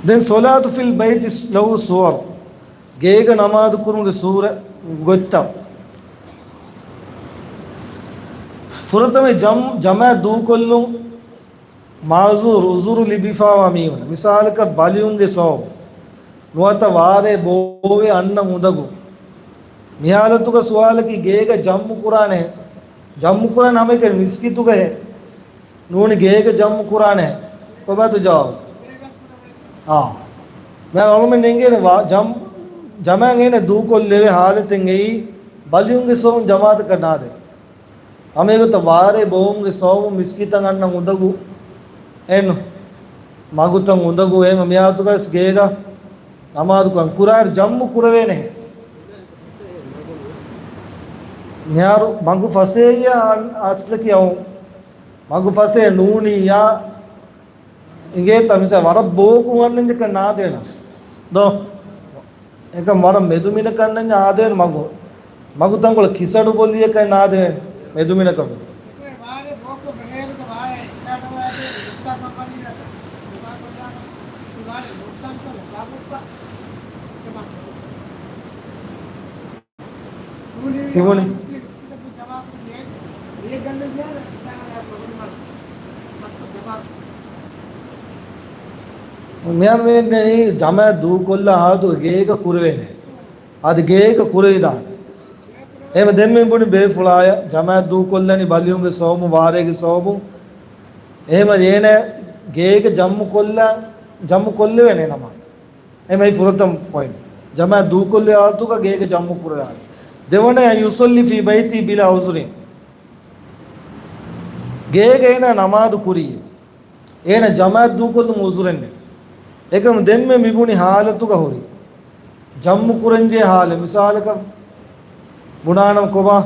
ދެން ޞަލާތު ފިލް ބައިތި ލަހު ޞުވަރު. ގޭގަ ނަމާދު ކުރުމުގެ ސޫރަ ގޮތްތައް. ފުރަތަމަ ޖަމް-، ޖަމާ ދޫކޮށްލުން. މަޢުޛޫރު، ޢުޛުރު ލިބިފާވާ މީހުން، މިސާލަކަށް ބަލިވުމުގެ ސަބަބުން ނުވަތަ ވާރޭ ބޯވެ އަންނަ އުނދަގޫ. މި ޙާލަތުގަ ސުވާލަކީ ގޭގަ ޖަމްޢު ކުރާނެ، ޖަމްޢު ކުރާނެ ހަމައެކަނި މިސްކިތުގައޭ ނޫނީ ގޭގަ ޖަމްޢު ކުރާނެ؟ ކޮބާތޯ ޖަވާބު؟ އާ. މިހާރު އަޅުމެން އެނގޭނެ ވާ-، ޖަމް-، ޖަމާ އޭނަ ދޫކޮށްލެވޭ ޙާލަތެއް އެއީ ބަލިވުމުގެ ސަބަބުން ޖަމާޢަތަކަށް ނާދޭ. ހަމައެގޮތަށް ވާރޭ ބޯވުމުގެ ސަބަބުން މިސްކިތަށް އަންނަ އުނދަގޫ އެން މަގުތައް އުނދަގޫ އެހެން މި ޙާލަތުގަވެސް ގޭގަ ނަމާދު ކުރަން ކުރާއިރު ޖަމްޢު ކުރެވޭނެހެން. މިހާރު މަގު ފަސޭހައި އަން އަސްލަކީ އައު މަގު ފަސޭހަ ނޫނިއްޔާ އިނގޭތަ މިސާ ވަރަށް ބޯކު އަންނަންޖެކަން ނާދޭނަސް. ދޯ؟ އެކަން ވަރަށް މެދުމިނަކަށް ނަންޏާ އާދޭން މަގު. މަގު ތަންކޮޅަށް ކިސަޑު ބޮލިއަކަށް ނާދޭން މެދުމިނަކަށް. ތިބުނި. މިހާރު މި ޖަމާޢަތް ދޫކޮށްލާ ހާލަތުގަ ގޭގަ ކުރެވޭނެ. އަދި ގޭގަ ކުރެވިދާނެ. އެހެން ދެން މި ބުނި ބޭފުޅާޔަށް ޖަމާޢަތް ދޫކޮށްލަނީ ބަލިއުމުގެ ސަބަބުން، ވާރޭގެ ސަބަބުން. އެހެން އޭނަ ގޭގަ ޖަމްޢު ކޮށްލާ، ޖަމްޢު ކޮށްލެވޭނެ ނަމާދު. އެމައި ފުރަތަމަ ޕޮއިންޓް. ޖަމާޢަތް ދޫކޮށްލި ހާލަތުގަ ގޭގަ ޖަމްޢު ކުރެވޭ ހާލަތު. ދެވަނަ، ޔުޞައްލީ ފީ ބައިތިހި ބިލާ ޢުޛުރިން. ގޭގަ އޭނަ ނަމާދު ކުރިއްޔާ. އޭނަ ޖަމާޢަތް ދޫކޮށްލުމުގެ ޢުޛުރެއް ނެތް. އެކަމު ދެންމެ މިބުނި ހާލަތުގަ ހުރި. ޖަމްޢު ކުރަންޖެހޭ ހާލަތު. މިސާލަކަށް ބުނާނަމަ ކޮބާ؟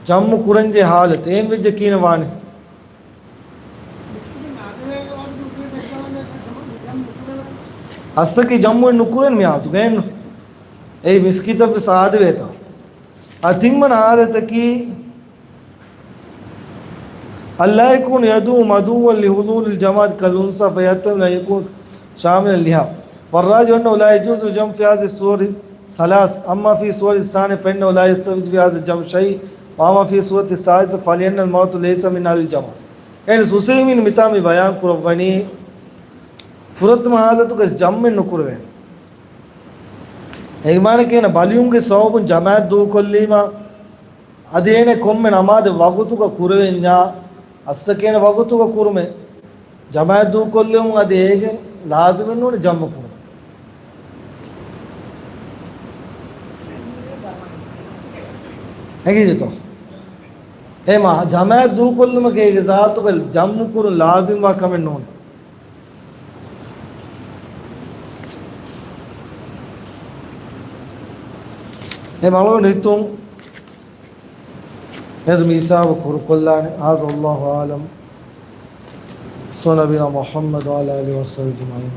ޖަމްޢު ކުރަންޖެހޭ ހާލަތު. އެހެން ވެއްޖެ ކިހިނެއް ވާނެ؟ އަސްލަކީ ޖަމްޢު ނުކުރެން މި ހާލަތުގަ. އެއީ މިސްކިތަށްވެސް އާދެވޭތާ. އަދި ތިންވަނަ ހާލަތަކީ، ألا يكون العدو مدعوا لحضور الجماعة كالأنثى فيحتمل أن يكون شاملا لها. والراجح أنه لا يجوز الجمع في هذه الصور الثلاث. أما في الصورة الثانية فإنه لا يستفيد في هذا الجمع شيء، وأما في الصورة الثالثة فلأن المرأة ليست من أهل الجماعة. އެހެން އުސައިމީން މިތާ މި ބަޔާން ކުރައްވަނީ، ފުރަތަމަ ހާލަތުގަ ޖަމްޢެއް ނުކުރެވޭނެ. އޭގެ މާނައަކީ ބަލިއުމުގެ ސަބަބުން ޖަމާޢަތް ދޫކޮށްލީމަ، އަދި އޭނަ ކޮންމެ ނަމާދެއް ވަގުތުގަ ކުރެވެންޏާ، އަސްލަކީ ވަގުތުގަ ކުރުމެއް. ޖަމާޢަތް ދޫކޮށްލެވުމުން އަދި އޭގެން ލާޒިމެއް ނޫން ޖަމްޢު ކުރުން. އެނގިއްޖެތޯ؟ އެމާ ޖަމާޢަތް ދޫކޮށްލުމަކީ އޭގެ ޒާތުގަ ޖަމްޢު ކުރުން ލާޒިމްވާ ކަމެއް ނޫން. އެ މަޅު ނިތުން އެދު މި ހިސާބު ކުރުކޮށްލާނެ. هذا والله أعلم. صلى نبينا محمد وعلى آله وصحبه أجمعين.